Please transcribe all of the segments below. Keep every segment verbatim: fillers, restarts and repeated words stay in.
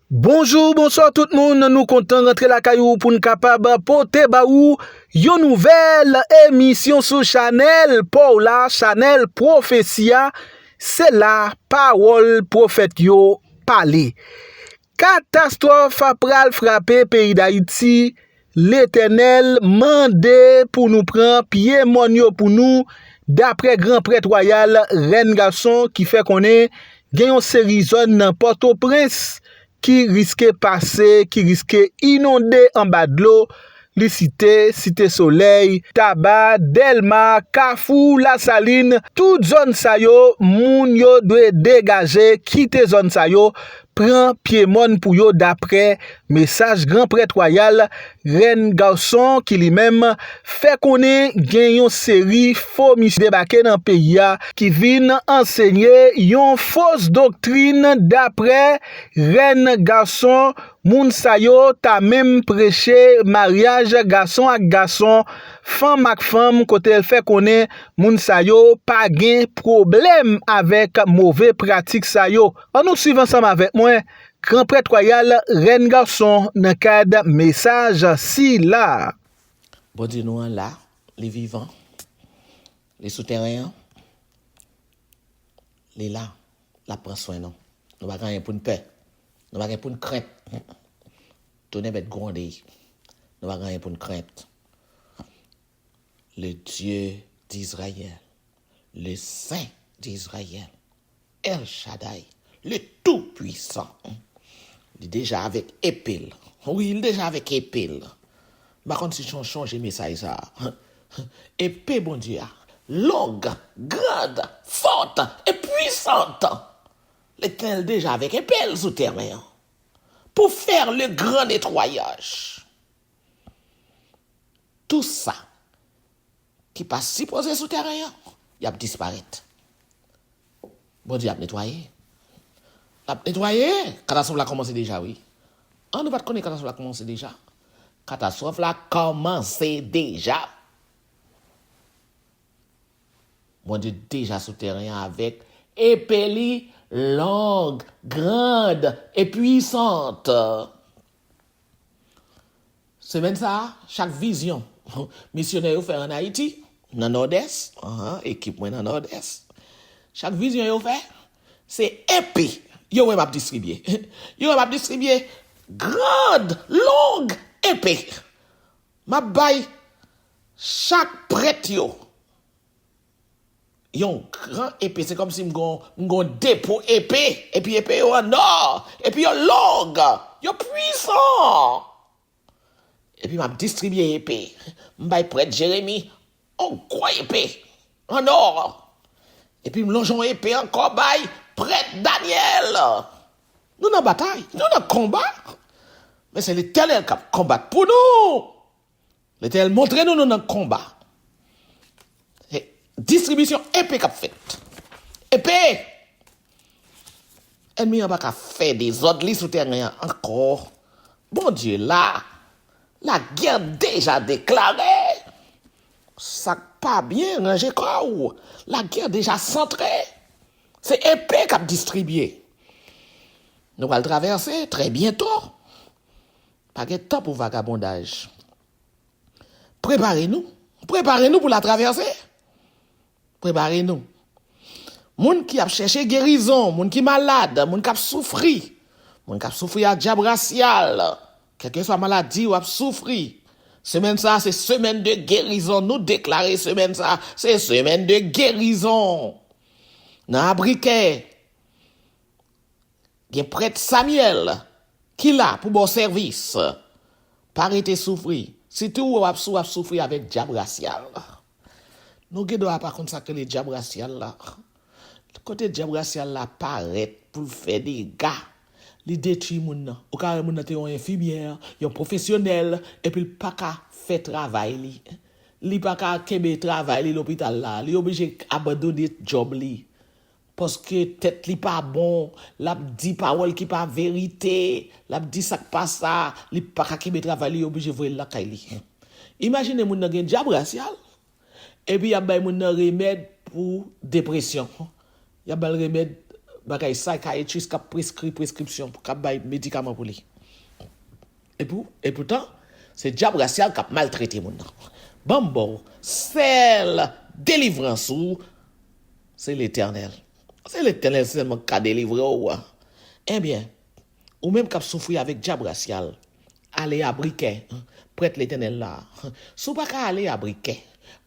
Bonjou, bonswa tout moun. Nou kontan rantre lakay ou pou n kapab pote ba ou yon nouvèl emisyon sou chanèl pa w la, chanèl Pwofesi a. Se la pawòl pwofèt yo pale. Katastwòf pral frape peyi Dayiti. Letènèl mande pou nou pran pye mòn yo pou nou, daprè gran prèt wayal Rèn Gason ki fè konnen gen yon seri zòn nan Pòtoprens ki riske pase, ki riske inonde anba dlo. Li site Site Solèy, Taba, Dèlma, Kafou, Lasalin, tout zòn sa yo, moun yo dwe degaje, kite zòn sa yo, pran pye mòn pou yo, daprè mesaj gran prèt wayal Rèn Gason ki li menm fè konnen gen yon seri fo misye debake nan peyi a ki vin ansenye yon fos doktrin, daprè Rèn Gason. Moun sa yo ta menm preche maryaj gason ak gason, fanm ak fanm, kote l fè konnen moun sa yo pa gen pwoblèm avèk move pratik sa yo. Ann nou swiv ansanm avèk mwen gran prèt wayal Rèn Gason nan kad mesaj sila. Bondye nou an la, li vivan, li sou teren an, li la, l ap pran swen nou. Nou pa gen anyen pou n pè, nou pa gen pou n krent. Tonè mèt gwonde, nou pa gen anyen pou n krent. Le Dieu d'Israël, le Saint d'Israël, El Shaddai, le Tout-Puissant. Li deja avèk epe l. Wi, li deja avèk epe l. M pa konn si w chonje mesaj sa a. Epe Bondye a, long, grand, forte et puissante. Letènèl deja avèk epe l sou teren an. Pour faire le grand nettoyage. Tout sa ki pa sipoze sou teren an, y ap disparèt. Bondye ap netwaye. L ap netwaye. Katastwòf la kòmanse deja, wi. An, nou pa t konnen katastwòf la kòmanse deja? Katastwòf la kòmanse deja. Bondye deja sou teren an avèk epe li long, grand et puissante. Semèn sa a, chak vizyon misyonè yo fè ann Ayiti, nan Nòdès, ahan, ekip mwen nan Nòdès, chak vizyon yo fè, se epe yo wè m ap distribye. Yo wè m ap distribye grand, long epe. M ap bay chak prèt yo yon gran epe. Se kòmsi m gon, m gon depo epe, epi epe yo an nò, epi yo long, yo pwisan. Epi m ap distribye epe. M bay prèt Jeremi yon gwo epe an nò. Epi m lonje yon epe ankò bay prèt Danyèl. Nou nan batay, nou nan konba. Men se Letènèl k ap konbat pou nou. Letènèl montre nou nou nan konba. E distribisyon epe k ap fèt. Epe! Ènmi an pa ka fè dezòd li sou teren an ankò. Bondye la. Lagè deja deklare. Sa k pa byen, ranje kò w. Lagè deja santre. Se epe k ap distribye. Nou pral travèse trè byento. Pa gen tan pou vagabondaj. Prepare nou. Prepare nou pou latravèse. Prepare nou. Moun ki ap chèche gerizon, moun ki malad, moun k ap soufri, moun k ap soufri ak dyab rasyal, kèlkeswa maladi w ap soufri, semèn sa a se semèn de gerizon. Nou deklare semèn sa a se semèn de gerizon. Nan Abrikè, gen prèt Samyèl ki la pou ba w sèvis. Pa rete soufri. Sitou w ap sou, w ap soufri avèk dyab rasyal. Nou gen dwa pa konn sa k rele dyab rasyal la. Kote dyab rasyal la parèt pou l fè dega, li detwi moun nan. Ou ka wè moun nan te yon enfimyè, yon pwofesyonèl, epi l pa ka fè travay li. Li pa ka kenbe travay li lopital la. Li oblije abandone djòb li. Paske tèt li pa bon, l ap di pawòl ki pa verite, l ap di sa k pa sa, li pa ka kenbe travay li, yo oblije voye l lakay li. Imajine moun nan gen dyab rasyal, epi y ap bay moun nan remèd pou depresyon, y ap ba l remèd Bagay psychiatrist k ap preskri preskripsyon, k ap bay medikaman pou li. Epou, epoutan, se dyab rasyal k ap maltrete moun nan. Ban m ba w sèl delivrans ou, se Letènèl. Se Letènèl sèlman k ka delivre w. Ebyen, ou menm k ap soufri avèk dyab rasyal, ale abrikè prèt Letènèl la. Si w pa ka ale abrikè,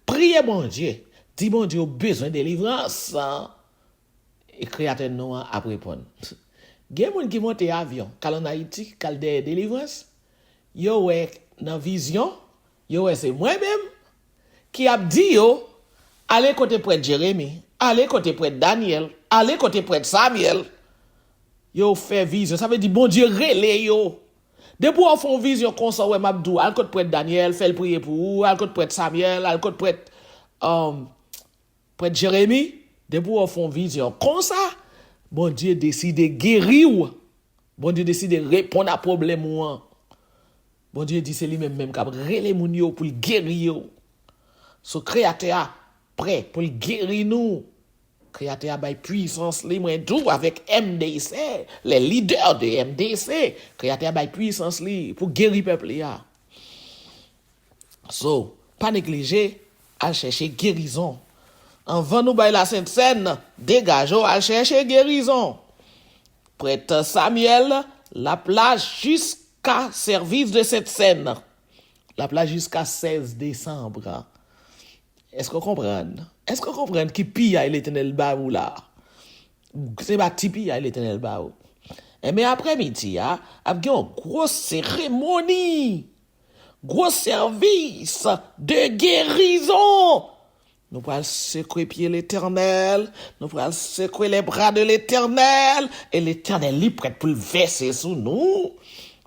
priye Bondye. Di Bondye ou bezwen delivrans. E Kreyatè nou an ap reponn. Gen moun ki monte avyon, k al ann Ayiti, k al dèyè delivrans, yo wè nan vizyon, yo wè se mwen menm ki ap di yo, ale kote prèt Jeremi, ale kote prèt Danyèl, ale kote prèt Samyèl. Yo fè vizyon, sa vle di Bondye rele yo. Depi w fè yon vizyon konsa, w wè m ap di w, al kot prèt Danyèl, fè l priye pou ou, al kot prèt Samyèl, al kot prèt, um, prèt Jeremi, depi w fè yon vizyon konsa, Bondye deside geri w. Bondye deside reponn a pwoblèm ou an. Bondye di se li menm menm k ap rele moun yo pou l geri yo. So, Kreyatè a prè pou l geri nou. Kreyatè a bay pwisans li, mwen di w avèk M D C, les leaders de M D C, Kreyatè a bay pwisans li pou geri pèp li a. So, pa neglije, al chèche gerizon. Anvan nou bay Lasent Sèn, degaje w al chèche gerizon. Prèt Samyèl, l ap la jiska sèvis de Sent Sèn. L ap la jiska sèz desanm. Èske w konprann? Èske w konprann ki piyay Letènèl ba ou la? Se pa ti piyay Letènèl ba ou. Enben, aprèmidi a, ap gen yon gwo seremoni, gwo sèvis de gerizon. Nou pral sekwe pye Letènèl, nou pral sekwe les bras de l'Éternel, e Letènèl li prèt pou l vèse sou nou.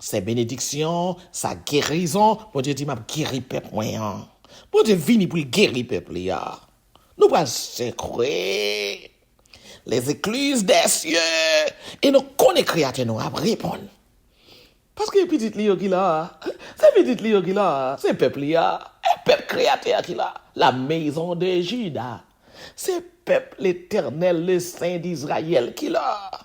Sa benediksyon, sa gerizon, Bondye di, "M ap geri pèp mwen an." Bondye vini pou l geri pèp li a. Nou pral sekwe les écluses des cieux, e nou konnen Kreyatè nou ap reponn. Paske pitit li yo ki la a. Se pitit li yo ki la a. Se pèp li a. E pèp Kreyatè a ki la a. La maison de Juda. Se pèp Letènèl, le Sen Dizrayèl ki la a.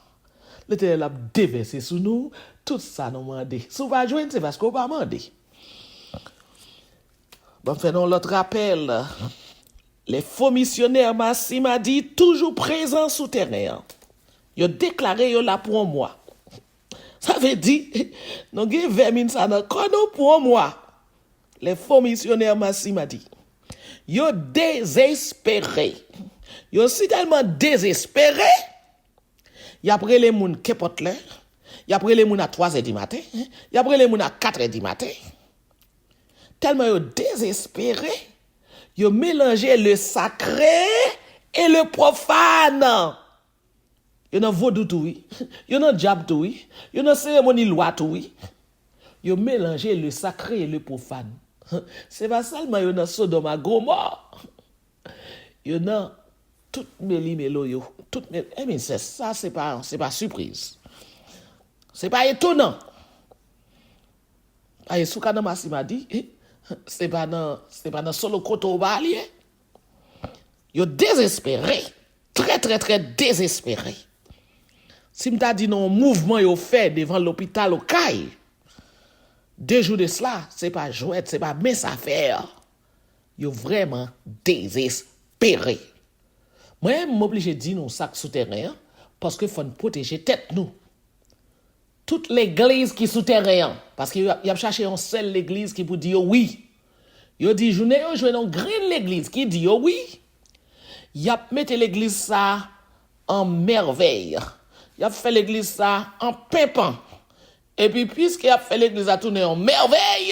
Letènèl ap devèse sou nou tout sa nou mande. Si w pa jwenn, se paske w pa mande. Ban m fè nou yon lòt rapèl. Les faux missionnaires Massimadi toujou prezan sou tèren an. Yo deklare yo la pou yon mwa. Sa vle di, nou gen vèmin sa nan kò nou pou yon mwa. Les faux missionnaires Massimadi. Yo dezespere. Yo si tèlman dezespere, y ap rele moun kenpòt lè. Y ap rele moun a twazè di maten. Y ap rele moun a katrè di maten. Tèlman yo dezespere, yo melanje le sacré et le profane. Yo nan vodou tou, wi. Yo nan dyab tou, wi. Yo nan seremoni lwa tou, wi. Yo melanje le sacré et le profane. Se pa sèlman yo nan Sodòm a Gomò. Yo nan tout meli melo yo. Tout meli, enben, se, sa, se pa, se pa sipriz. Se pa etonan. Paske si w ka nan Massimadi, se pa nan, se pa nan Solokoto w pa al ye. Yo dezespere. Trè, trè, trè dezespere. Si m ta di nou yon mouvman yo fè devan lopital Okay, de jou de sila, se pa jwèt, se pa mens afè. Yo vrèman dezespere. Mwen, m oblije di nou sa k sou tèren an, paske fò n pwoteje tèt nou. Tout legliz ki sou tèren an, paske y ap, y ap chache yon sèl legliz ki pou di yo wi. Yo di jounen yo jwenn yon grenn legliz ki di yo wi, y ap mete legliz sa a an mèvèy. Y ap fè legliz sa a an penpan. Epi, piske y ap fè legliz la tounen yon mèvèy,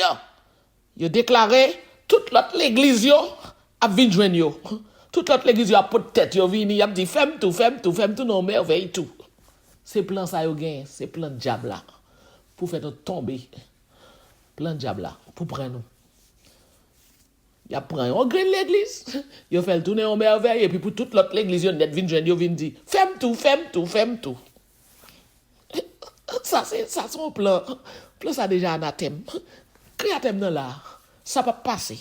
yo deklare tout lòt legliz yo ap vin jwenn yo. Tout lòt legliz yo ap pot tèt yo vini, y ap di, "Fè m tou, fè m tou, fè m tou nan yon mèvèy tou." Se plan sa yo genyen, se plan dyab la pou fè nou tonbe. Plan dyab la pou pran nou. Y ap pran yon grenn legliz, yo fè l tounen yon mèvèy, epi pou tout lòt legliz yo nèt vin jwenn yo, vin di, "Fè m tou, fè m tou, fè m tou." Sa se, sa se yon plan. Plan sa deja anatèm. Kreyatè m nan la. Sa p ap pase.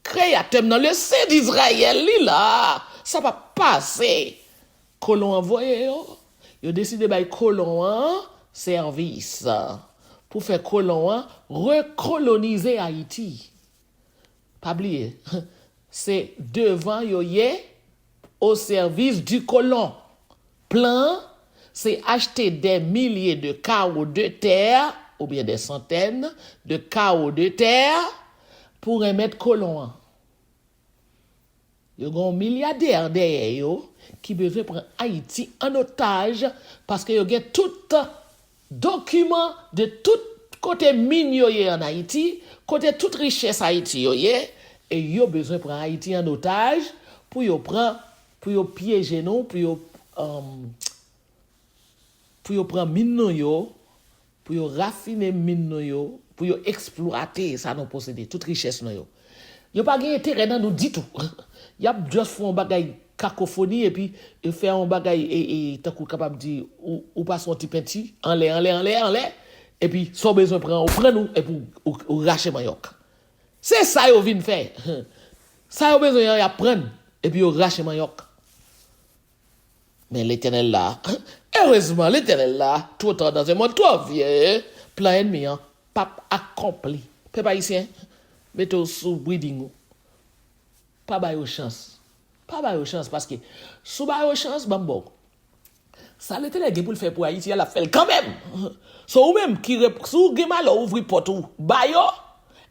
Kreyatè m nan, le Sen Dizrayèl, li la. Sa p ap pase. Kolon an voye yo. Yo deside bay kolon an sèvis pou fè kolon an rekolonize Ayiti. Pa bliye, se devan yo ye, au service du colon. Plan an, se achte des milliers de carreaux de terre, oubyen des centaines de carreaux de terre, pou renmèt kolon an. Yo gen yon milyadè dèyè yo ki bezwen pran Ayiti an otaj paske yo gen tout dokiman de tout kote min yo ye an Ayiti, kote tout richès Ayiti yo ye, e yo bezwen pran Ayiti an otaj pou yo pran, pou yo pyeje nou, pou yo, um, pou yo pran min nou yo, pou yo rafine min nou yo, pou yo eksplwate sa nou posede, tout richès nou yo. Yo pa gen enterè nan nou ditou. Y ap just fè yon bagay kakofoni epi yo fè yon bagay e, e, tankou kapab di ou, ou pase yon ti penti anlè, anlè, anlè, anlè, epi sa w bezwen pran, ou pran nou epi ou, ou, ou rache manyòk. Se sa yo vin fè. Sa yo bezwen an, y ap pran epi yo rache manyòk. Men Letènèl la, erezman Letènèl la, twò ta dans un monde, twò vye, plan ènmi an p ap akonpli. Pèp ayisyen, mete w sou breathing ou. Pa ba yo chans. Pa ba yo chans, paske si w ba yo chans, ban m ba w. Sa Letènèl gen pou l fè pou Ayiti a, l ap fè l kanmenm. So, ou menm ki rep-, si w gen malè w ouvri pòt ou ba yo,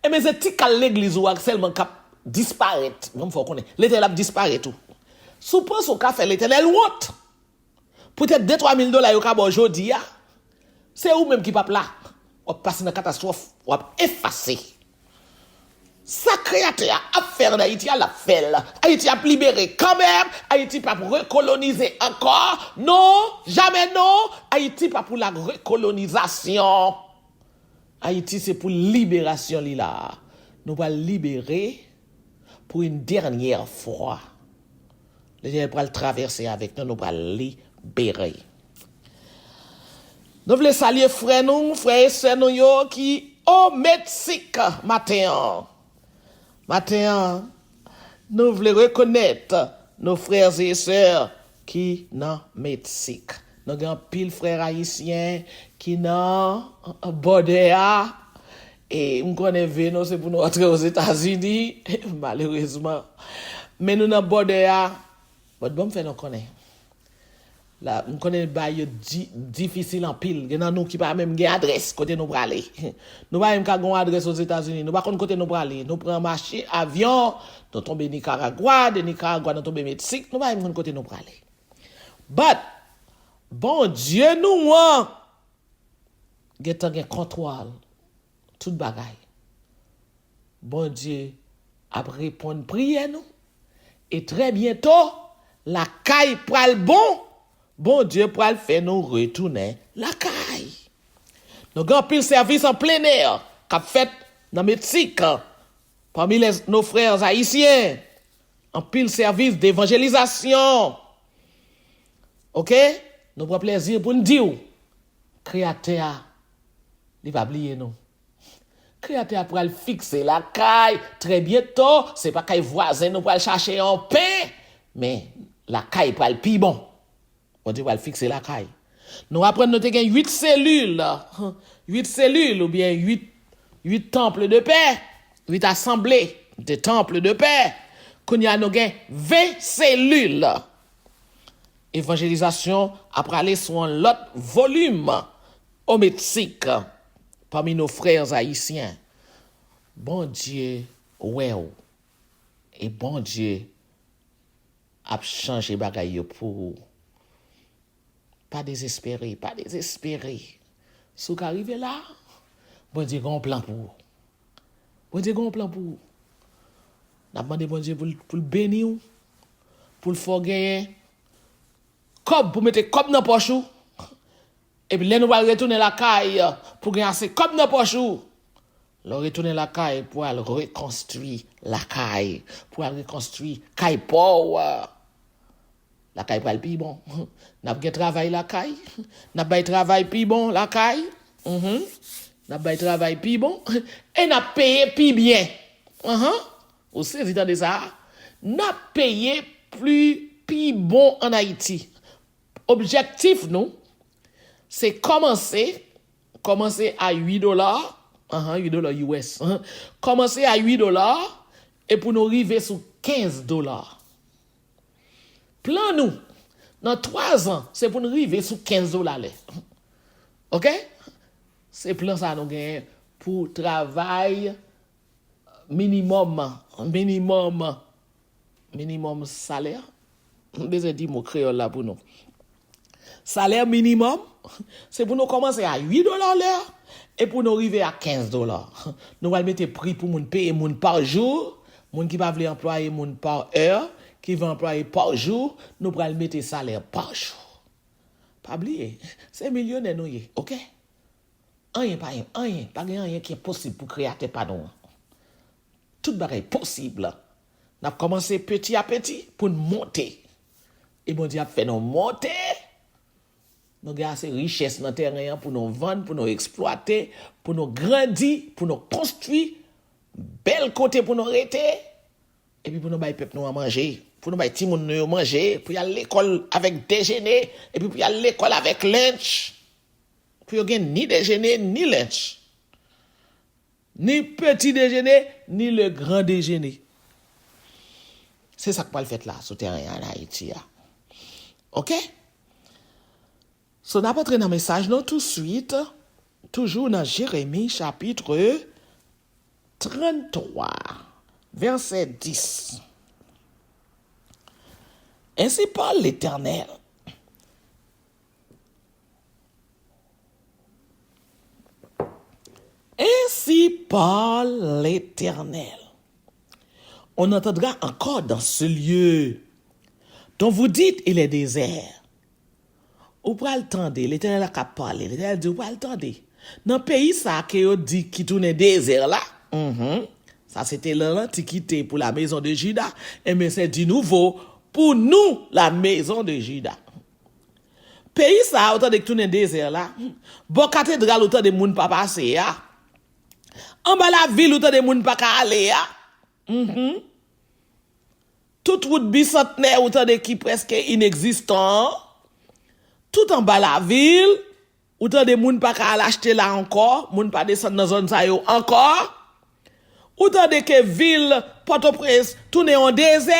enben se ti kal legliz ou a sèlman k ap disparèt. Ban m fè w konnen, Letènèl ap disparèt ou. Si w panse w ka fè Letènèl wont, poutèt de twa mil dola yo ka ba w jodi a, se ou menm ki p ap la. W ap pase nan katastwòf, w ap efase. Sa Kreyatè a ap fè ann Ayiti a, l ap fè l. Ayiti ap libere kanmenm. Ayiti p ap rekolonize ankò. Non, jamè non. Ayiti pa pou la rekolonizasyon. Ayiti se pou liberasyon li la. Nou pral libere pour une dernière fois. Letènèl pral travèse avèk nou, nou pral libere. Nou vle salye frè nou, frè e sè nou yo ki o Meksik maten an. Maten an, nou vle rekonèt nos frères et sœurs ki nan Meksik. Nou gen anpil frè ayisyen ki nan bòdè a. E m konnen ve nou se pou nou antre Ozetazini, malerezman. Men nou nan bòdè a. But bon, m fè nou konnen. La, m konnen bagay yo di-, difisil anpil. Gen nan nou ki pa menm gen adrès kote nou prale. Nou pa menm ka gen yon adrès Ozetazini. Nou pa konn kote nou prale. Nou pran mache, avyon, nou tonbe Nikaragwa, de Nikaragwa nou tonbe Meksik, nou pa menm konn kote nou prale. But, Bondye nou an gentan gen kontwòl tout bagay. Bondye ap reponn priyè nou. E trè byento, lakay pral bon. Bondye pral fè nou retounen lakay. Nou gen anpil sèvis an plen è k ap fèt nan Meksik, pami lè, nos frères ayisyen. Anpil sèvis devanjelizasyon. Oke? Nou pran plezi pou n di w, Kreyatè a, li pa bliye nou. Kreyatè a pral fikse lakay, trè byento, se pa kay vwazen nou pral chache yon pen, men lakay pral pi bon. Bondye pral fikse lakay. Nou aprann nou te gen uit selil, uit selil oubyen uit, uit tanp de pè, uit asanble de tanp de pè. Kounye a nou gen ven selil. Evanjelizasyon ap prale sou yon lòt volim o Meksik, pami nos frères ayisyen. Bondye wè w. E Bondye ap chanje bagay yo pou ou. Pa dezespere, pa dezespere. Si w ka rive la, Bondye gen yon plan pou ou. Bondye gen yon plan pou ou. N ap mande Bondye pou l, pou l beni w, pou l fè w genyen kòb, pou mete kòb nan pòch ou. Epi lè nou pral retounen lakay, pou gen ase kòb nan pòch ou. Lè w retounen lakay, pou al rekonstwi lakay, pou al rekonstwi kay pa w. Lakay pral pi bon. N ap gen travay lakay. N ap bay travay pi bon lakay. Mhm. N ap bay travay pi bon. E n ap peye pi byen. Ahan. Ou sezi tande sa? N ap peye pli, pi bon ann Ayiti. Objektif nou, Se kòmanse, kòmanse a uit dola, ahan, uit dola U S, ahan. Kòmanse a uit dola, e pou nou rive sou kenz dola. Plan nou, nan twa zan, se pou nou rive sou kenz dola lè. Oke? Se plan sa nou genyen pou travay minimòm, minimòm, minimòm salè. M bezwen di mo kreyòl la pou nou. Salè minimòm, se pou nou kòmanse a uit dola lè e pou nou rive a kenz dola. Nou pral mete pri pou moun peye moun pa jou, moun ki pa vle anplwaye moun pa è, ki vle anplwaye pa jou, nou pral mete salè pa jou. Pa bliye, se milyonè nou ye, oke? Anyen pa, anyen, pa gen anyen ki enposib pou Kreyatè pa nou an. Tout bagay posib. N ap kòmanse peti a peti pou n monte. E Bondye ap fè nou monte. Nou gen ase richès nan tèren an pou nou vann, pou nou eksplwate, pou nou grandi, pou nou konstwi bèl kote pou nou rete. Epi pou nou bay pèp nou an manje, pou nou bay timoun nou yo manje, pou y al lekòl avèk dejene, epi pou y al lekòl avèk lench. Pou yo gen ni dejene, ni lench. Ni peti dejene, ni le gran dejene. Se sa k pral fèt la, sou tèren an Ayiti a. Oke? So, n ap antre nan mesaj nou touswit, toujou nan Jeremi chapit tranntwa, vèsè dis. Ainsi parle l'Éternel. Ainsi parle l'Éternel. On entendra encore dans ce lieu dont vous dites, il est désert. Ou pral tande, Letènèl la k ap pale, Letènèl di, ou pral tande. Nan peyi sa a ke yo di ki tounen dezè la, mhm, sa se te nan lantikite pou la maison de Juda, enben se di nouvo pou nou, la maison de Juda. Peyi sa a, ou tande ki tounen dezè la, bò katedral ou tande moun pa pase a, anba lavil ou tande moun pa ka ale a, mhm. Tout wout Bisantnè ou tande ki prèske inegzistan an, tout anba lavil, ou tande moun pa ka al achte la ankò, moun pa desann nan zòn sa yo ankò. Ou tande ke vil Pòtoprens tounen yon dezè,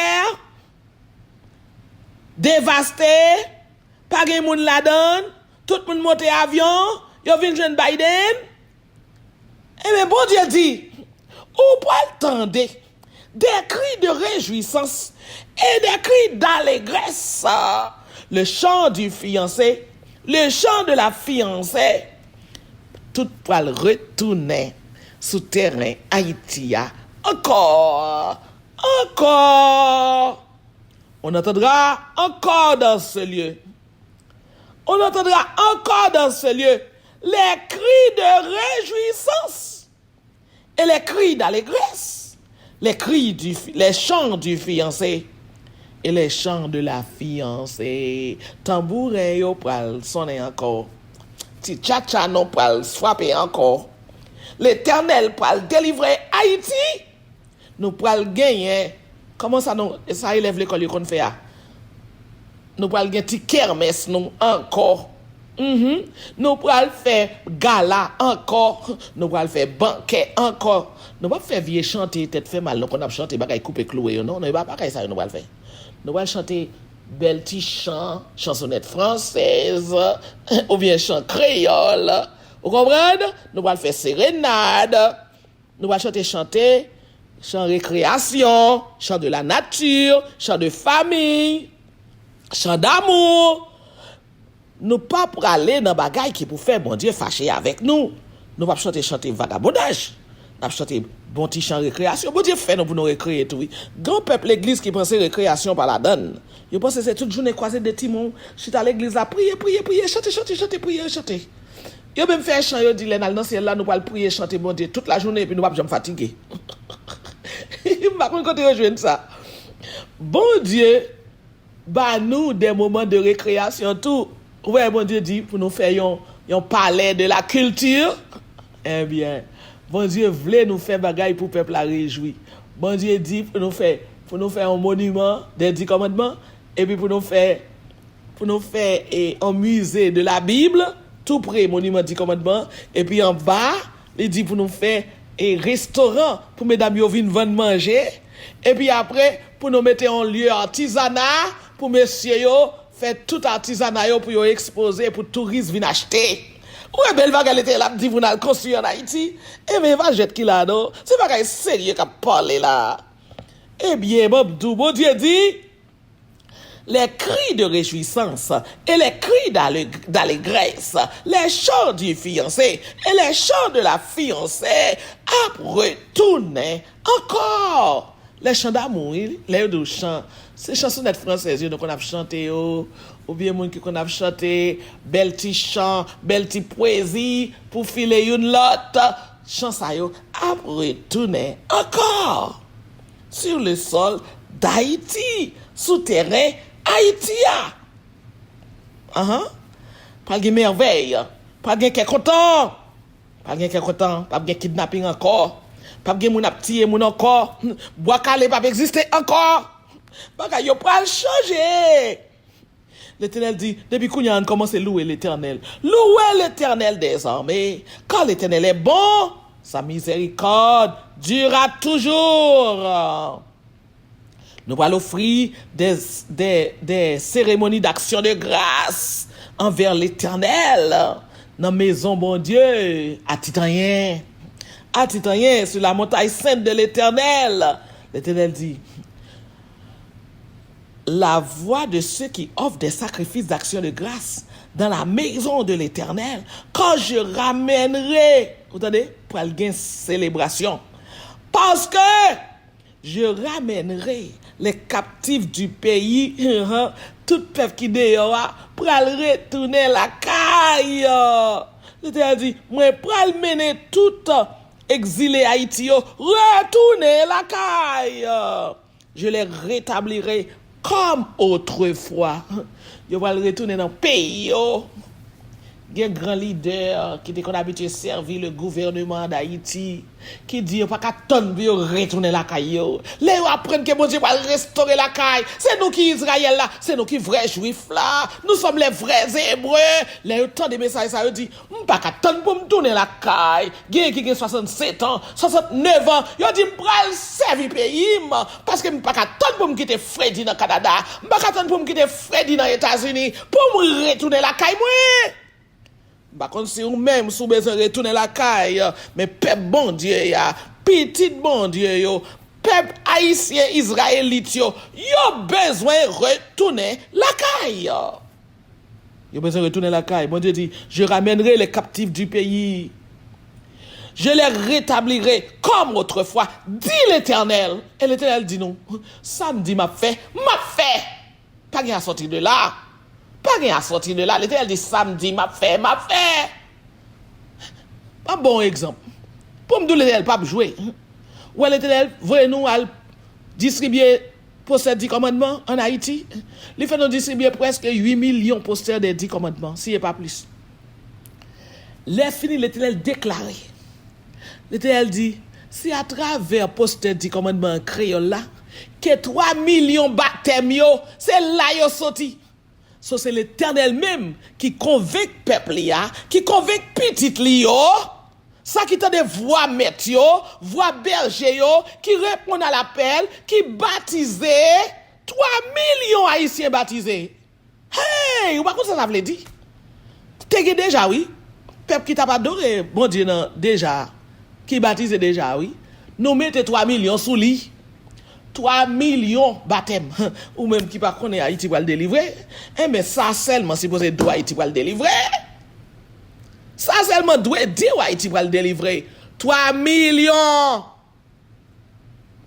devaste, pa gen moun ladan l, tout moun monte avyon, yo vin jwenn Biden. Ebyen, Bondye di, ou pral tande des cris de réjouissance et des cris d'allégresse, le chant du fiancé, le chant de la fiancée. Tout pral retounen sou tèren Ayiti a ankò, ankò. On entendra encore dans ce lieu. On entendra encore dans ce lieu les cris de réjouissance et les cris d'allégresse, les cris du, fi- les chants du fiancé et les chants de la fiancée. Tanbouren yo pral sonnen ankò. Ti tchatcha nou pral frape ankò. Letènèl pral delivre Ayiti. Nou pral genyen, kòman sa nou, sa elèv lekòl yo konn fè a? Nou pral gen ti kèmès nou ankò. Mhm. Nou pral fè gala ankò. Nou pral fè bankè ankò. Nou p ap fè vye chante tèt fè mal, nou konn ap chante bagay koupe kloure yo, non, non, e pa bagay sa yo nou pral fè. Nou pral chante bèl ti chan, chansonèt fransèz, oubyen chan kreyòl. Ou konprann? Nou pral fè serenad. Nou pral chante, chante, chan rekreyasyon, chan de la nature, chan de famille, chan d'amour. Nou pa prale nan bagay ki pou fè Bondye fache avèk nou. Nou p ap chante, chante vagabondaj. N ap chante bon ti chan rekreyasyon. Bondye fè nou pou nou rekreye tou, wi. Gen yon pèp legliz ki panse rekreyasyon pa ladan l. Yo panse se tout jounen kwaze de timoun, chita legliz la, priye, priye, priye, chante, chante, chante, priye, chante. Yo menm fè chan, yo di lè n al nan syèl la, nou pral priye, chante Bondye tout lajounen, epi nou p ap janm fatige. M pa konn kote yo jwenn sa. Bondye ba nou des moments de récréation tou. Ou wè, Bondye di pou nou fè yon, yon palais de la culture. Ebyen, Bondye vle nou fè bagay pou pèp la rejwi. Bondye di pou nou fè, pou nou fè yon moniman des dix commandements, epi pou nou fè, pou nou fè, e, yon musée de la Bible, tou pre Moniman Di Kòmandman, epi anba, li di pou nou fè e restoran pou medam yo vin vann manje, epi apre, pou nou mete yon lye atizana pou mesye yo fè tout atizana yo pou yo ekspoze, pou touris vin achte. Ou wè bèl bagay Letènèl ap di pou n al konstwi ann Ayiti? Ebyen, e pa jwèt ki la, non. Se bagay serye k ap pale la. Ebyen, m ap di w, Bondye di, les cris de réjouissance et les cris d'alé- d'allégresse, les chants du fiancé et les chants de la fiancée ap retounen ankò. Lè chan damou, wi, lè yo di w chan, se chansonèt fransèz yo nou konn ap chante yo, oubyen moun ki konn ap chante bèl ti chan, bèl ti pwezi pou file youn lòt. Chan sa yo ap retounen ankò sur le sol d'Haïti, sou teren Ayiti a. Ahan. Pral gen mèvèy, pral gen kè kontan. Pral gen kè kontan, p ap gen kidnaping ankò. P ap gen moun ap tiye moun ankò. Bwa kale p ap egziste ankò. Bagay yo pral chanje. Letènèl di, depi kounye a, ann kòmanse louwe Letènèl. Louez l'Éternel des armées, car l'Éternel est bon, sa miséricorde dure à toujours. Nou pral ofri de, de, de seremoni d'aksyon de gras anvè Letènèl nan mezon Bondye a Titanyen. A Titanyen, sur la montagne sainte de l'Éternel. Letènèl di, la voix de ceux qui offrent des sacrifices d'action de grâce dans la maison de l'Éternel, quand je ramènerai, ou tande, pral gen selebrasyon. Parce que je ramènerai les captifs du pays, tout pèp ki deyò a pral retounen lakay. Letènèl di, mwen pral mennen tout egzile Ayiti yo retounen lakay. Je les rétablirai comme autrefois. Yo pral retounen nan peyi yo. Gen gran lidè ki te konn abitye sèvi le gouvernement d'Haïti, ki di yo pa ka tann pou yo retounen lakay yo. Lè yo aprann ke Bondye pral restore lakay, se nou ki Izrayèl la, se nou ki vrè Jwif la, nous sommes les vrais Hébreux. Lè yo tande mesaj sa, yo di, m pa ka tann pou m tounen lakay. Genyen ki gen swasannsetan, swasantnèf an, yo di m pral sèvi peyi m, paske m pa ka tann pou m kite fredi nan Kanada, m pa ka tann pou m kite fredi nan Etazini, pou m retounen lakay mwen. M pa konn si ou menm, si w bezwen retounen lakay, men pèp Bondye a, pitit Bondye yo, pèp ayisyen, izrayelit yo, yo bezwen retounen lakay. Yo bezwen retounen lakay. Bondye di, je ramènerai les captifs du pays. Je les rétablirai comme autrefois, dit l'Éternel. E Letènèl di nou, sa m di m ap fè, m ap fè. Pa gen a sòti de la. Pa gen a sòti de la. Letènèl di, sa m di m ap fè, m ap fè. M ap ba w yon egzanp. Pou m di w Letènèl p ap jwe. Ou wè Letènèl voye nou al distribye postè Di Kòmandman ann Ayiti. Li fè nou distribye prèske uit milyon postè dè Di Kòmandman, si e pa plis. Lè fini, Letènèl deklare. Letènèl di, se atravè postè Di Kòmandman an kreyòl la ke twa milyon batèm yo, se la yo soti. So, se Letènèl menm ki konvenk pèp li a, ki konvenk pitit li yo, sa ki tande vwa mèt yo, vwa bèje yo, ki reponn a lapèl, ki batize, twa milyon Ayisyen batize. Hey, ou pa konn sa sa vle di? Te gen deja, wi. Pèp ki t ap adore Bondye nan deja, ki batize deja, wi. Nou mete twa milyon sou li. Twa milyon batèm. Ou menm ki pa konnen Ayiti pral delivre, enben, sa sèlman sipoze di w Ayiti pral delivre. Sa sèlman dwe di w Ayiti pral delivre. Twa milyon!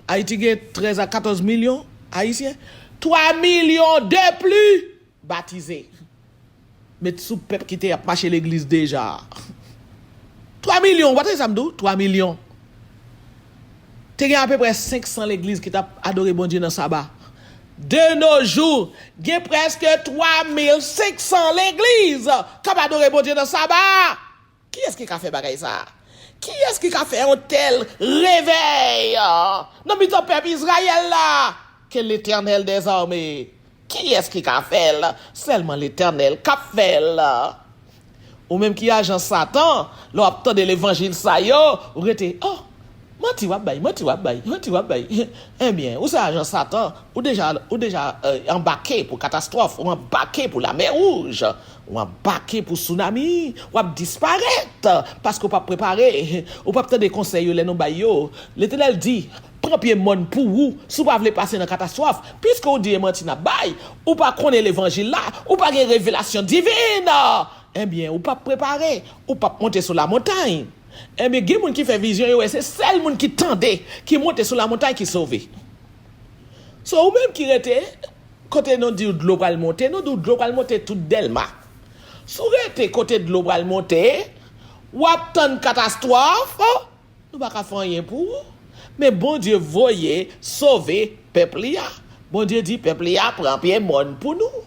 Ayiti gen trèz a katòz milyon Ayisyen. Twa milyon de plis batize. Met sou pèp ki te ap mache legliz deja. Twa milyon, w pa tande sa m di w? Twa milyon. Te gen apeprè senk san legliz ki t ap adore Bondye nan saba. De nos jours, gen prèske twa mil senk san legliz k ap adore Bondye nan saba. Kiyès ki ka fè bagay sa a? Kiyès ki ka fè yon tèl revèy nan mitan pèp Izrayèl la? Ke Letènèl dèzame. Kiyès ki ka fè l? Sèlman Letènèl k ap fè l. Ou menm ki ajan Satan, lè w ap tande levanjil sa yo, ou rete, oh, manti w ap bay, manti w ap bay, manti w ap bay. Ebyen, ou se ajan Satan, ou deja, ou deja eh, anbake pou katastwòf, ou anbake pou lamè wouj, ou anbake pou sounami, w ap disparèt, paske ou p ap prepare, ou p ap tande konsèy yo lè nou bay yo. Letènèl di, pran pye mòn pou ou, si w pa vle pase nan katastwòf, piske ou di e manti n ap bay, ou pa konnen levanjil la, ou pa gen revelasyon divin. Ebyen, ou p ap prepare, ou p ap monte sou lamontay. Ebyen, gen moun ki fè vizyon, yo wè se sèl moun ki tande, ki monte sou lamontay ki sove. So, ou menm ki rete, kote nou di w dlo pral monte, nou di w dlo pral monte tout Dèlma. Si w rete kote dlo pral monte, w ap tann katastwòf, nou pa ka fè anyen pou ou. Men Bondye voye sove pèp li a. Bondye di pèp li a pran pye mòn pou nou.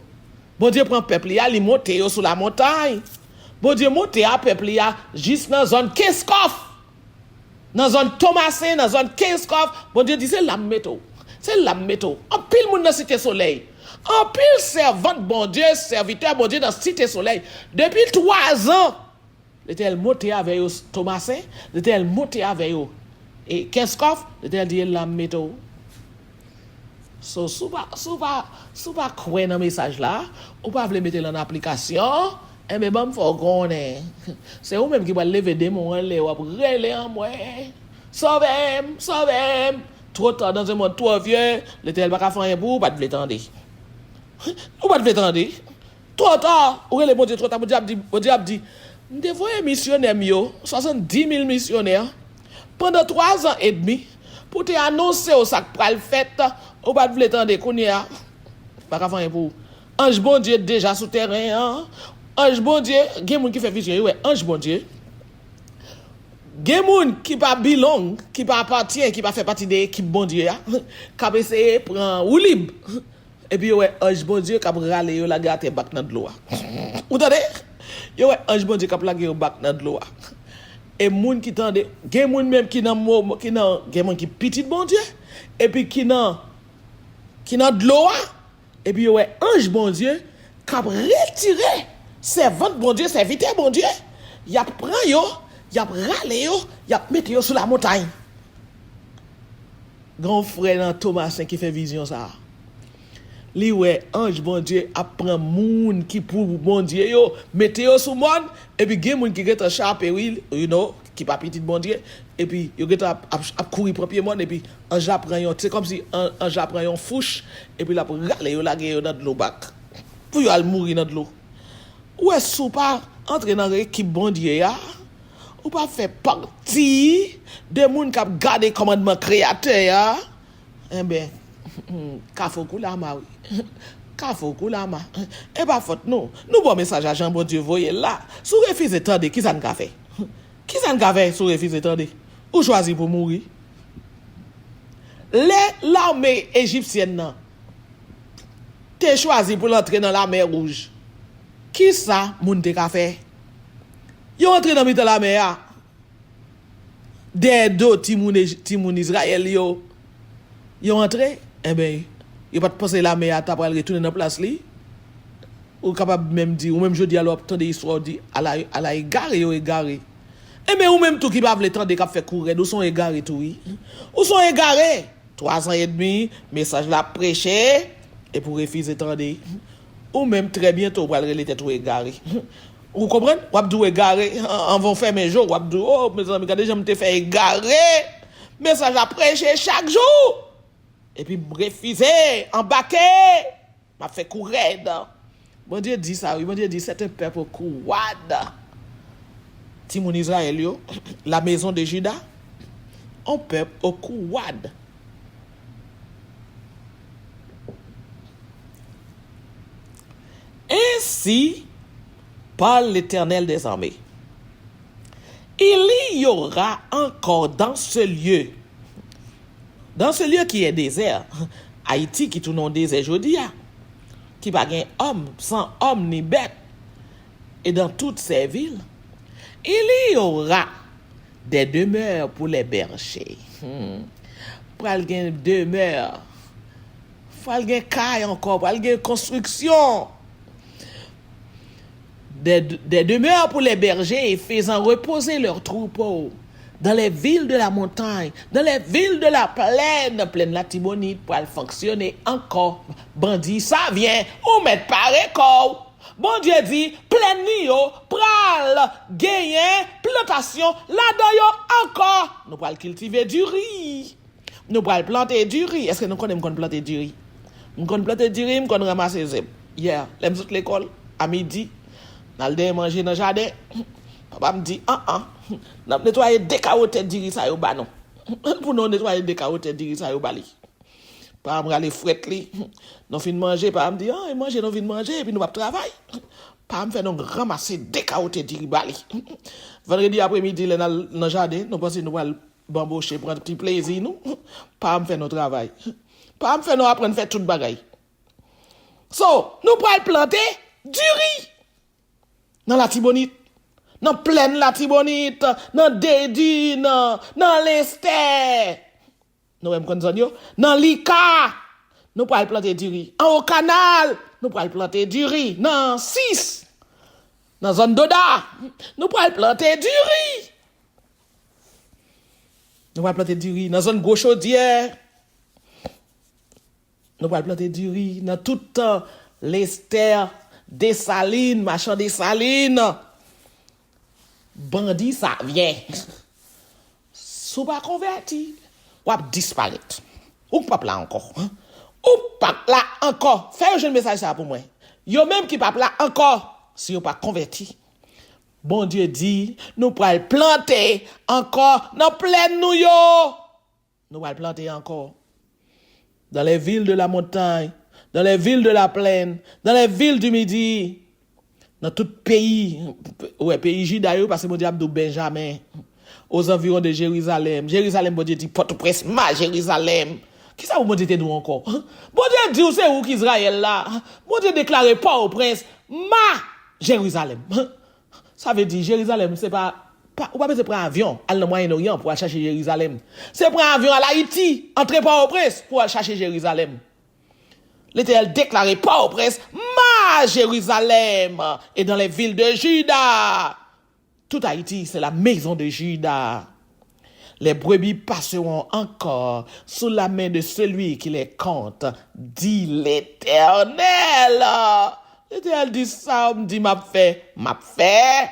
Bondye pran pèp li a, li monte yo sou lamontay. Bondye monte a pèp li a jis nan zòn Kenskòf. Nan zòn Tomasen, nan zòn Kenskòf, Bondye di se la m mete w. Se la m mete w. Anpil moun nan Site Solèy. Anpil sèvant Bondye, sèvitè Bondye nan Site Solèy. Depi twazan, Letènèl monte avè yo Tomasen, Letènèl monte avè yo e Kenskòf, Letènèl di e la m mete w. So, si w pa, si w pa, si w pa kwè nan mesaj la, ou pa vle mete l an aplikasyon, enben, ban m fè w konnen. Se ou menm ki pral leve demon an lè w ap rele anmwe, sove m, sove m. Twò ta, dans un monde trop vieux, Letènèl pa ka fè anyen pou ou, ou pa t vle tande. Ou pa t vle tande. Twò ta, ou rele Bondye twò ta, Bondye ap di, Bondye ap di, m te voye misyonè m yo, swasanndimil misyonè, pandan twazan edmi, pou te anonse w sa k pral fèt, ou pa t vle tande, kounye a, pa ka fè anyen pou ou. Anj Bondye deja sou tèren an, anj Bondye, gen moun ki fè vizyon, yo wè anj Bondye. Gen moun ki pa belong, ki pa apatyen, ki pa fè pati de ekip Bondye a, k ap eseye pran woulib. Epi yo wè anj Bondye k ap rale yo lage atè bak nan dlo a. Ou tande? Yo wè anj Bondye k ap lage yo bak nan dlo a. E moun ki tande, gen moun menm ki nan mo, ki nan, gen moun ki pitit Bondye, epi ki nan, ki nan dlo a, epi yo wè anj Bondye k ap retire sèvant Bondye, sèvitè Bondye, y ap pran yo, y ap rale yo, y ap mete yo sou lamontay. Gen yon frè nan Tomasen ki fè vizyon sa a. Li wè anj Bondye ap pran moun ki pou Bondye yo, mete yo sou mòn, epi gen moun ki gentan chape, wi, you know, ki pa pitit Bondye, epi yo gentan ap, ap, ap kouri pran pye mòn, epi anj la pran yon, se kòmsi an-, anj la pran yon fouch, epi l ap rale yo, lage yo nan dlo bak, pou yo al mouri nan dlo. Ou wè, si w pa antre nan ekip Bondye a, ou pa fè pati de moun k ap gade kòmandman Kreyatè a, enben, kafou kou lama, wi. Kafou kou lama. E pa fòt nou. Nou ba w mesaj la jan Bondye voye l la. Si w refize tande, kisa n ka fè? Kisa n ka fè si w refize tande? Ou chwazi pou mouri. Lè lame ejipsyèn nan te chwazi pou l antre nan Lamè Wouj, kisa moun te ka fè? Yo antre nan mitan lamè a, dèyè do timoun Ej-, timoun Izrayèl yo, yo antre, enben, yo pa t panse lamè a ta pral retounen nan plas li. Ou kapab menm di, ou menm jodi a lè w ap tande istwa, w di, ala, ala egare yo egare. Enben, ou menm tou ki pa vle tande, k ap fè kou rèd, ou se yon egare tou, wi. Ou se yon egare. Twazan edmi, mesaj la ap preche, epi w refize tande. Ou menm, trè byento, w pral rele tèt ou egare. Ou konprann? W ap di w egare, an-, anvan w fèmen je w, w ap di, o, mezanmi, gade jan m te fè egare. Mesaj la preche chak jou. Epi m refize anbake. M ap fè kou rèd. Bondye di sa, wi. Bondye di, c'est un peuple courroide. Timoun Izrayèl yo, la maison de Juda, un peuple courroide. Ainsi parle l'Éternel des armées. Il y aura encore dans ce lieu, dans ce lieu qui est désert, Ayiti ki tounen yon dezè jodi a, ki pa gen òm, san òm ni bèt, et dans toutes ces villes, il y aura des demeures pour les bergers. Hmm. Pral gen demè. Pral gen kay ankò, pral gen konstriksyon. Des, des demeures pour les bergers et faisant reposer leurs troupeaux dans les villes de la montagne, dans les villes de la plaine. Plèn Latibonit pral fonksyone ankò. Bandi Savyen, ou mèt pare kò w. Bondye di, plèn li yo pral genyen plantasyon ladan yo ankò. Nou pral kiltive diri. Nou pral plante diri. Èske nou konnen m konn plante diri? M konn plante diri, m konn ranmase zèb. Yè, lè m sot lekòl, a midi, n al dèyè manje nan jaden. Papa m di, an an, n ap netwaye de kawo tèt diri sa yo ba nou. Pou nou netwaye de kawo tèt diri sa yo ba li. Papa m rale frèt li. Nou fin manje, papa m di, an, e manje nou vin manje, epi nou p ap travay. Papa m fè nou ranmase de kawo tèt diri ba li. Vandredi apremidi, lè n al nan jaden, nou panse nou pral banboche, pran ti plezi nou. Papa m fè nou travay. Papa m fè nou aprann fè tout bagay. So, nou pral plante diri nan Latibonit, nan plèn Latibonit, nan Dedin, nan Lestè. Nou wè m konn zòn yo? Nan Lika, nou pral plante diri. Anwo Kanal, nou pral plante diri. Nan Sis, nan zòn Doda, nou pral plante diri. Nou pral plante diri nan zòn Gwo Chodyè. Nou pral plante diri nan tout, euh, Lestè, Desalin, machan Desalin. Bandi Savyen. Si w pa konvèti, w ap disparèt. Ou p ap la ankò. Ou p ap la ankò. Fè yo jwenn mesaj sa a pou mwen. Yo menm ki p ap la ankò, si yo pa konvèti. Bondye di, nou pral plante ankò nan plèn nou yo. Nou pral plante ankò. Dans les villes de la montagne, dans les villes de la plaine, dans les villes du Midi. Nan tout peyi, ou wè, peyi Jida yo, paske Bondye ap di w Benjamen, aux environs de Jérusalem. Jerizalèm, Bondye di, Pòtoprens, ma Jerizalèm. Kisa pou Bondye te di w ankò? Bondye di w se ou k Izrayèl la. Bondye deklare Pòtoprens, ma Jerizalèm. Sa vle di, Jerizalèm, se pa, pa, ou pa bezwen pran avyon, al nan Mwayen Oryan pou al chache Jerizalèm. Se pran avyon al Ayiti, antre Pòtoprens pou al chache Jerizalèm. Letènèl deklare Pòtoprens, ma Jerizalèm, et dans les villes de Juda. Tout Ayiti, c'est la maison de Juda. Les brebis passeront encore sous la main de celui qui les compte, dit Letènèl. Letènèl di, sa m di m ap fè, m ap fè.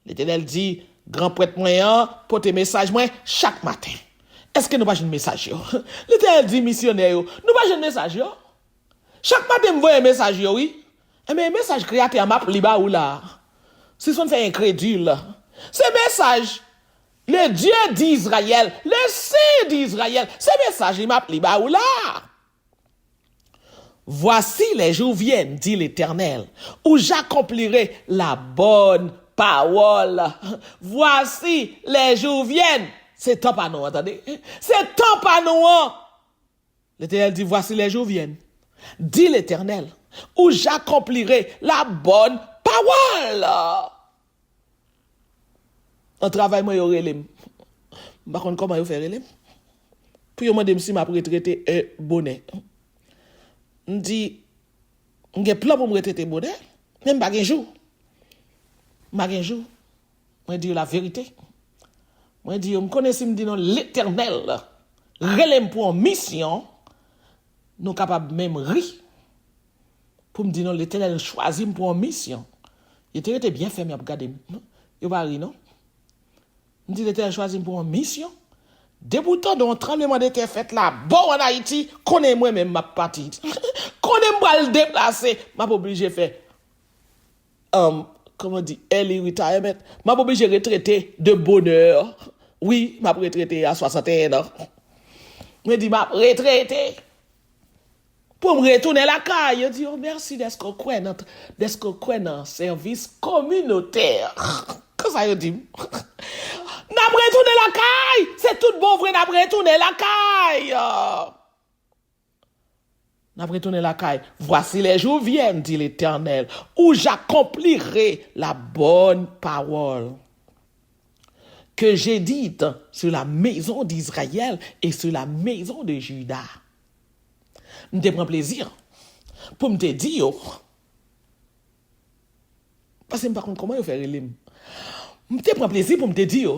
Letènèl di, gran prèt mwen an pote mesaj mwen chak maten. Èske nou pa jwenn mesaj yo? Letènèl di misyonè yo, nou pa jwenn mesaj yo? Chak maten m voye mesaj yo, wi. Enben, mesaj Kreyatè a m ap li ba ou la a. Sispann fè enkredil. Se mesaj le Dieu d'Israël, le Saint d'Israël. Se mesaj li m ap li ba ou la a. Voici les jours viennent, dit l'Éternel, où j'accomplirai la bonne parole. Voici les jours viennent. Se tan pa nou an, tande. Se tan pa nou an. Letènèl di, voici les jours viennent, dit l'Éternel, où j'accomplirai la bonne parole. Nan travay mwen, yo rele m. M pa konn kòman yo fè rele m. Pou yo mande m si m ap retrete, e, bonè. M di, m gen plan pou m retrete bonè, men m pa gen jou. M pa gen jou. Mwen di yo laverite. Mwen di yo, m konnen si m di nou Letènèl rele m pou yon misyon, nou kapab menm ri. Pou m di nou Letènèl chwazi m pou yon misyon. Yo te rete byen fèm, y ap gade m. Yo pa ri, non. M di Letènèl chwazi m pou yon misyon. Depi w tande yon tranblemanntè fèt la, bò w ann Ayiti, konnen mwen menm m ap pati. Konnen m pral deplase, m ap oblije fè, um, kòman di, early retirement. M ap oblije retrete de bonè. Wi, m ap retrete a swasanteyen an. Mwen di, m ap retrete. Pou m retounen lakay, yo di, oh, mèsi dèske w kwè nan, dèske w kwè nan sèvis kominotè. Konsa yo di m. N ap retounen lakay! Se tout bon vre, n ap retounen lakay! N ap retounen lakay. Voici les jours viennent, dit l'Éternel, où j'accomplirai la bonne parole que j'ai dite sur la maison d'Israël et sur la maison de Juda. M te pran plezi pou m te di yo, Paske m pa konn kòman yo fè rele m. M te pran plezi pou m te di yo,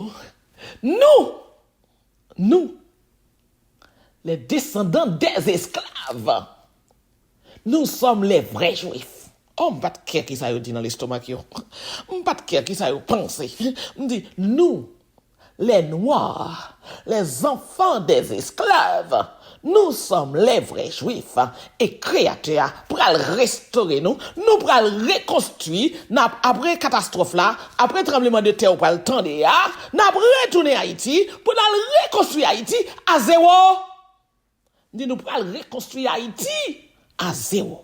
nous, nous, les descendants des esclaves, nous sommes les vrais juifs. Oh, m pa t kè kisa yo di nan lestomak yo. M pa t kè kisa yo panse. M di, nous, les noirs, les enfants des esclaves, nous sommes les vrais juifs. E Kreyatè a pral restore nou, nou pral rekonstwi, n ap, apre katastwòf la, apre tranbleman de tè ou pral tande a, n ap retounen Ayiti pou n al rekonstwi Ayiti a zewo. M di nou pral rekonstwi Ayiti a zewo.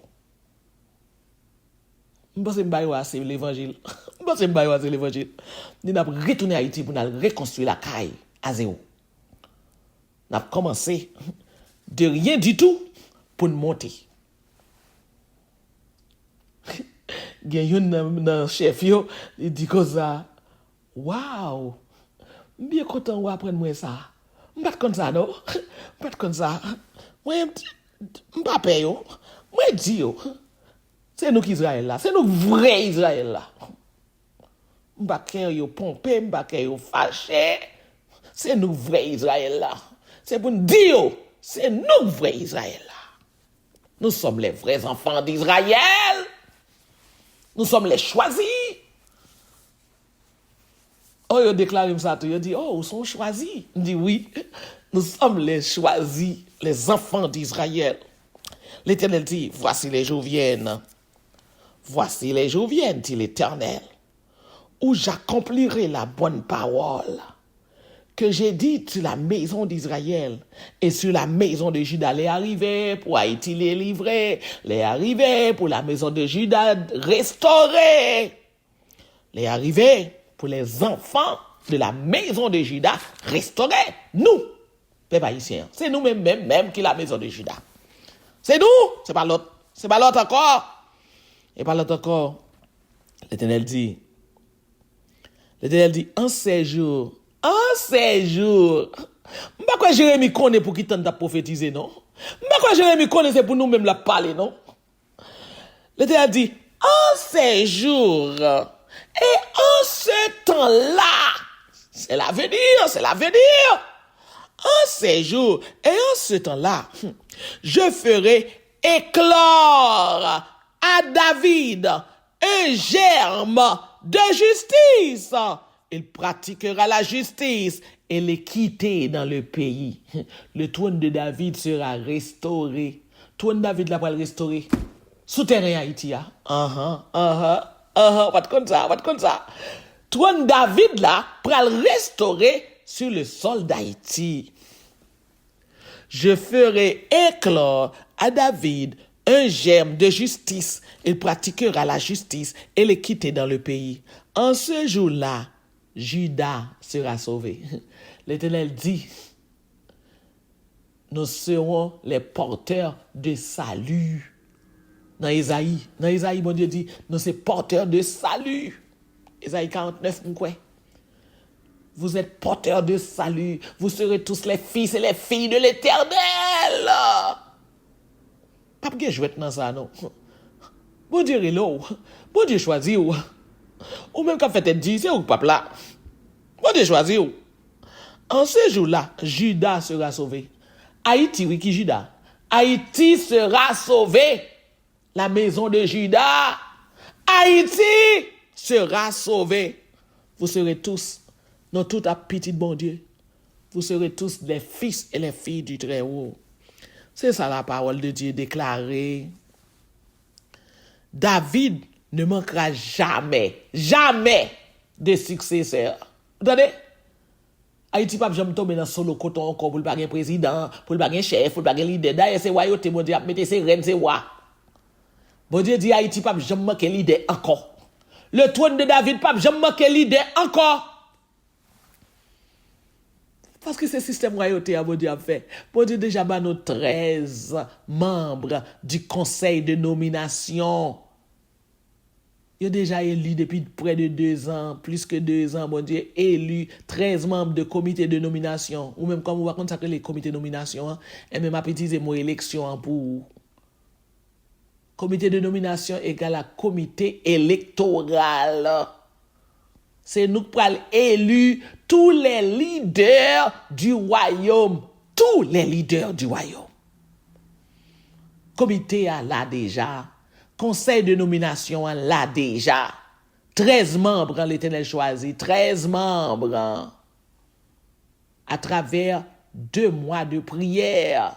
M panse m ba yo ase levanjil. M panse m ba yo ase levanjil. M di n ap retounen Ayiti pou n al rekonstwi lakay a zewo. N ap kòmanse de rien du tout pou n monte. Gen youn nan, nan chèf yo, li di konsa, "Waw! M byen kontan ou aprann mwen sa. M pa t konn sa, non. M pa t konn sa. Mwen, m t-, m pa pè yo. Mwen di yo, se nou k Izrayèl la. Se nou k vrè Izrayèl la." M pa kè yo ponpe, m pa kè yo fache. Se nou k vrè Izrayèl la. Se pou n di yo, se nou k vrè Izrayèl la. Nous sommes les vrais enfants d'Israël. Nous sommes les choisis. Oh, yo deklare m sa tou. Yo di, "Oh, ou se yon chwazi." M di, "Oui, nous sommes les choisis, les enfants d'Israël." L'Éternel dit, "Voici les jours viennent. Voici les jours viennent, dit l'Éternel, où j'accomplirai la bonne parole que j'ai dite sur la maison d'Israël et sur la maison de Juda." Lè a rive pou Ayiti delivre. Lè a rive pou la maison de Juda restore. Lè a rive pou les enfants de la maison de Juda restore. Nou, pèp ayisyen an, se nou menm, menm, menm ki la maison de Juda. Se nou, se pa lòt. Se pa lòt ankò. E pa lòt ankò. Letènèl di, Letènèl di, "En ces jours, en ces jours." M pa kwè Jeremi konnen pou ki tan l t ap pwofetize, non. M pa kwè Jeremi konnen se pou nou menm l ap pale, non. Letènèl di, "En ces jours, et en ce temps-là." C'est l'avenir, c'est l'avenir. "En ces jours, et en ce temps-là, je ferai éclore à David un germe de justice. Il pratiquera la justice et l'équité dans le pays." Le trône de David sera restauré. Twòn David la pral restore sou teren Ayiti a. Anhan, anhan, anhan, w pa t konn sa, w pa t konn sa. Twòn David la pral restore sur le sol d'Haïti. "Je ferai éclore à David un germe de justice. Il pratiquera la justice et l'équité dans le pays. En ce jour-là, Juda sera sauvé." Letènèl di, "Nous serons les porteurs de salut." Nan Ezayi, nan Ezayi, Bondye di, "Nou se portè de sali." Ezayi karant nèf, m kwè. "Vous êtes porteurs de salut. Vous serez tous les fils et les filles de l'Éternel." P ap gen jwèt nan sa, non. Bondye rele w. Bondye chwazi w. Ou menm k ap fè tèt di, se ou k p ap la. Bondye chwazi w. "En ce jour-là, Juda sera sauvé." Ayiti, wi, ki Jida. "Haïti sera sauvé. La maison de Juda. Haïti sera sauvé. Vous serez tous, nou tout ap pitit Bondye. Vous serez tous des fils et les filles du Très-Haut." Se sa la parole de Dieu déclaré. David ne manquera jamais, jamais de successeur. Ou tande? Ayiti p ap janm tonbe nan solo koton ankò pou l pa gen prezidan, pou l pa gen chèf, pou l pa gen lidè. Dayè, se wayote Bondye ap mete, se rèn, se wa. Bondye di Ayiti p ap janm manke lidè ankò. Le trône de David p ap janm manke lidè ankò. Paske se sistèm wayote a Bondye ap fè. Bondye deja ba nou trèz manm di konsèy de nominasyon. Yo deja eli depi prè de dezan, plis ke dezan, Bondye eli trèz manm de komite de nominasyon. Ou menm, kòm ou pa konn sa k rele komite nominasyon an, enben, m ap itilize mo eleksyon an pou ou. Komite de nominasyon egal a komite elektoral. Se nou k pral eli tous les leaders du royaume. Tous les leaders du royaume. Komite a la deja. Konsèy de nominasyon an la deja. Trèz manm Letènèl chwazi. Trèz manm. Atravè de mwa de priyè,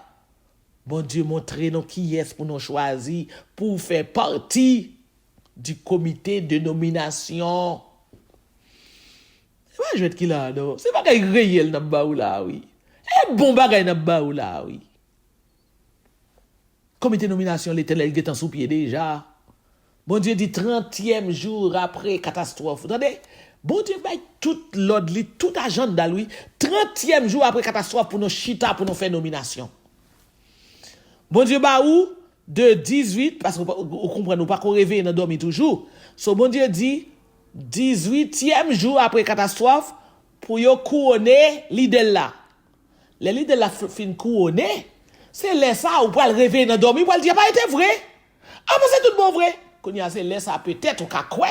Bondye montre nou kiyès pou nou chwazi pou fè pati di komite de nominasyon. Se pa jwèt ki la, non. Se bagay reyèl n ap ba ou la, wi. E bon bagay n ap ba ou la, wi. Komite nominasyon Letènèl gentan sou pye deja. Bondye di, trantyèm jou apre katastwòf. Tande, Bondye bay tout lòd li, tout ajanda l, wi. Trantyèm jou apre katastwòf pou nou chita, pou nou fè nominasyon. Bondye ba ou de dizuit, paske ou pa- ou konprann, ou pako reveye nan dòmi toujou. So, Bondye di, dizuityèm jou apre katastwòf, pou yo kouwone lidè l la. Lè lidè l la f- fin kouwone, se lè sa a ou pral reveye nan dòmi, ou pral di, apa e te vre? Apa se tout bon vre? Kounye a, se lè sa a, petèt, ou ka kwè,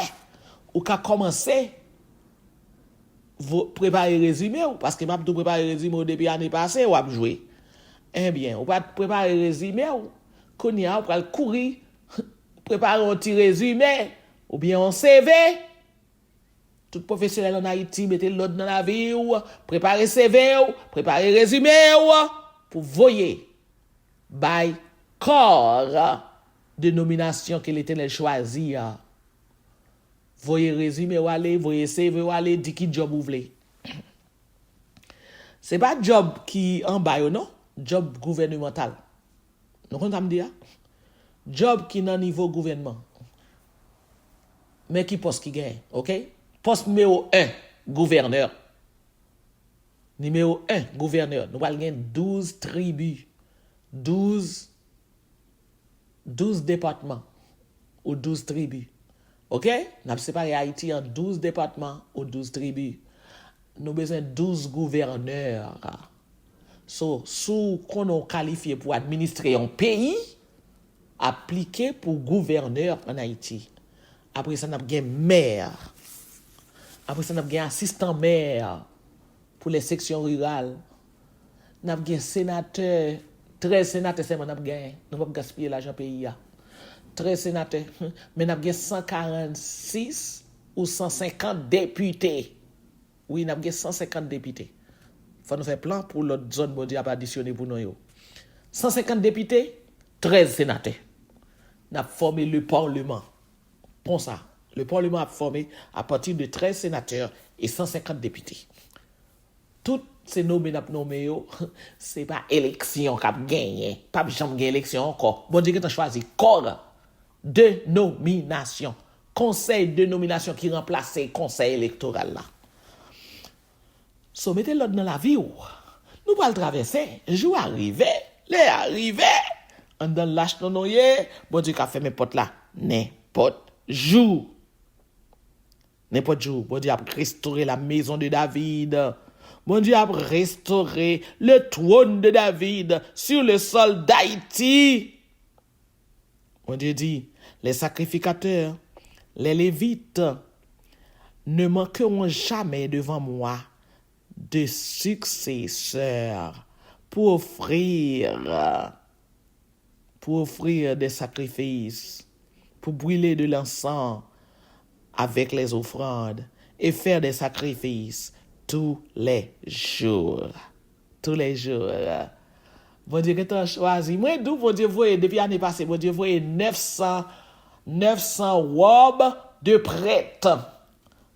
ou ka kòmanse vo- prepare rezime w, paske m ap di w prepare rezime w depi ane pase, w ap jwe. Ebyen, ou pa t prepare rezime w, kounye a, ou pral kouri prepare yon ti rezime, oubyen yon C V. Tout pwofesyonèl ann Ayiti, mete lòd nan lavi w, prepare C V w, prepare rezime w, pou voye bay kò de nominasyon ke Letènèl chwazi a. Voye rezime w ale, voye C V w ale, di ki djòb ou vle. Se pa djòb ki anba yo, non. Djòb gouvènemantal. Nou konn sa m di a? Djòb ki nan nivo gouvènman. Men ki pòs ki genyen, oke? Pòs nimewo en, gouvènè. Nimewo en, gouvènè. Nou pral gen douz tribi. Douz, douz depatman ou douz tribi. Oke? N ap separe Ayiti an douz depatman ou douz tribi. Nou bezwen douz gouvènè. So, si w konnen w kalifye pou administre yon peyi, aplike pou gouvènè ann Ayiti. Apre sa, n ap gen mè. Apre sa, n ap gen asistan mè pou lè seksyon riral. N ap gen senatè, trèz senatè sèlman n ap genyen. Nou p ap gaspiye lajan peyi a. Trèz senatè, men n ap gen san karannsis ou san senkant depite. Wi, n ap gen san senkant depite. Fò nou fè plan pou lòt zòn Bondye ap adisyone pou nou yo. San senkant depite, trèz senatè. N ap fòme le parlement. Konsa, le parlement ap fòme apati de trèz senatè e san senkant depite. Tout se nome n ap nome yo, se pa eleksyon k ap genyen. P ap janm gen eleksyon ankò. Bondye gentan chwazi kò de nominasyon. Konsèy de nominasyon ki ranplase konsèy elektoral la. So, mete lòd nan lavi w. Nou pral travèse. Jou a rive. Lè a rive. Anndan lach nou nou ye. Bondye ka fèmen pòt la nenpòt jou. Nenpòt jou, Bondye ap restore la maison de David. Bondye ap restore le trône de David sur le sol d'Haïti. Bondye di, les sacrificateurs, les Lévites, ne manqueront jamais devant moi de successeurs pour offrir pour offrir des sacrifices, pour brûler de l'encens avec les offrandes et faire des sacrifices tous les jours. Tous les jours. Bondye gentan chwazi. Mwen di w, Bondye voye, depi ane pase, Bondye voye nèf san, nèf san wòb de prèt.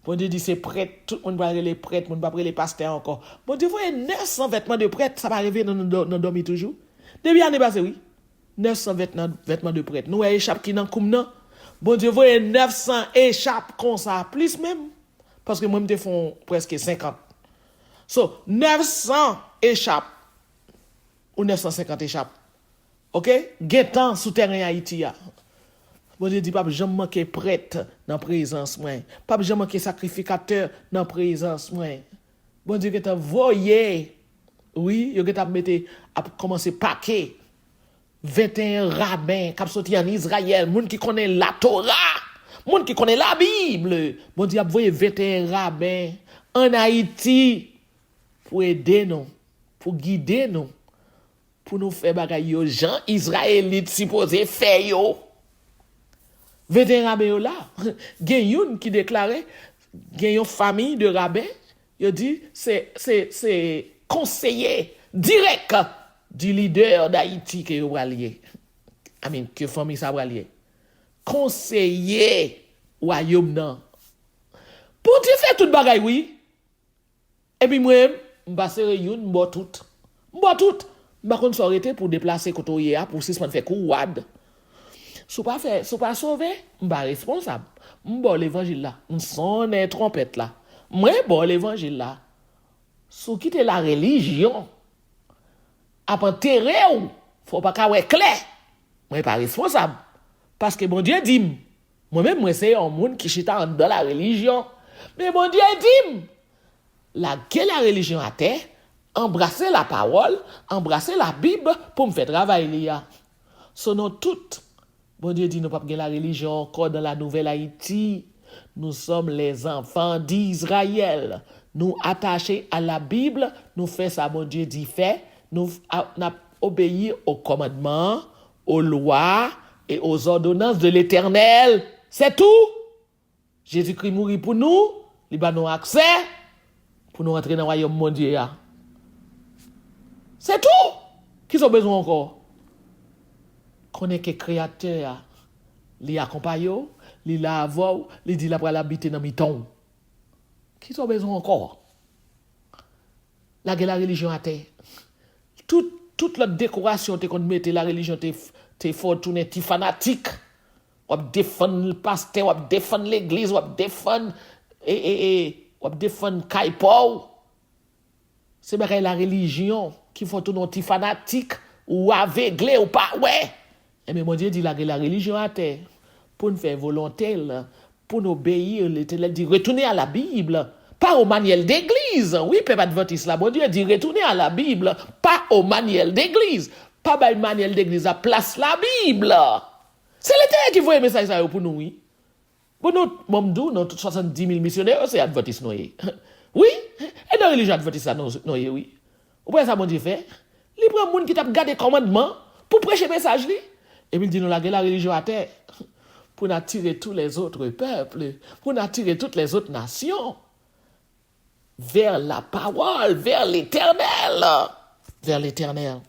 Bondye di se prèt, tout moun pral rele prèt, moun p ap rele pastè ankò. Bondye voye nèf san vètman de prèt, sa pa rive nan, nan, nan dòmi toujou? Depi ane pase, wi. Nèf san vètman, vètman de prèt. Nou wè echap ki nan koum nan? Bondye voye nèf san echap konsa, plis menm. Paske mwen, m te fè yon prèske senkant. So, nèf san echap. Ou nèf san senkant echap. Oke? Gentan sou tèren Ayiti a. Bondye di, p ap janm manke prèt nan prezans mwen. P ap janm manke sakrifikatè nan prezans mwen. Bondye gentan voye. Wi, yo gentan ap mete, ap kòmanse pake. Venteyen raben k ap soti ann Izrayèl, moun ki konnen Latora, moun ki konnen Labib. Bondye ap voye venteyen raben ann Ayiti pou ede nou, pou gide nou, pou nou fè bagay yo jan Izrayelit sipoze fè yo. Venteyen raben yo la. Gen youn ki deklare, gen yon fanmi de raben, yo di se, se, se konseye dirèk di lidè d'Ayiti ke yo pral ye. I mean, ke fanmi sa pral ye. Konseye wayòm nan. Bondye fè tout bagay, wi. Epi mwen, m pa sere youn, m ba w tout. M ba w tout. M pa konn sa w rete pou w deplase kote w ye a, pou w sispann fè kou wad. Si w pa fè, si w pa sove, m pa responsab. M ba w levanjil la. M sonnen twonpèt la. Mwen ba w levanjil la. Si w kite larelijyon ap antere w, fò w pa ka wè klè. Mwen pa responsab. Paske Bondye di m, mwen menm, mwen se yon moun ki chita anndan larelijyon. Men Bondye di m, lage larelijyon atè, anbrase lapawòl, anbrase Labib pou m fè travay li a. So nou tout, Bondye di nou p ap gen larelijyon ankò dans la nouvelle Haïti. Nous sommes les enfants d'Israël. Nou atache a Labib, nou fè sa Bondye di fè, nou a, n ap obeyi aux commandements, aux lois et aux ordonnances de l'Éternel. C'est tout. Jezikri mouri pou nou, li ba nou aksè pou nou antre nan wayòm Bondye a. Se tou! Kisa w bezwen ankò? Konnen ke Kreyatè a, li akonpaye w, li la avè w, li di l ap pral abite nan mitan w. Kisa w bezwen ankò? Lage larelijyon atè. Tout, tout lòt dekorasyon w te konn mete, larelijyon te, te fè w tounen ti fanatik. W ap defann pastè, w ap defann legliz, w ap defann, e, e, e, w ap defann kay pa w. Se bagay larelijyon ki fè w tounen yon ti fanatik, ou avegle, ou pa wè. Ebyen, Bondye di lage larelijyon atè pou n fè volonte l, pou n obeyi Letènèl di, retournez à la Bible, pas aux manuels d'église. Wi, pèp advantis la, Bondye di, retournez à la Bible, pas aux manuels d'église. Pa bay manyèl degliz la plas Labib. Se Letènèl ki voye mesaj sa yo pou nou, wi. Bon, nou, bon, m di w, nan tout swasanndis mil misyonè yo, se advantis nou ye. Wi, e nan relijyon advantis la nou, nou ye, wi. Ou pa wè sa Bondye fè? Li pran moun ki t ap gade kòmandman pou preche mesaj li. Epi l di nou lage larelijyon atè pou n atire tous les autres peuples, pou n atire toutes les autres nations vers la parole, vers l'Éternel. Vers l'Éternel.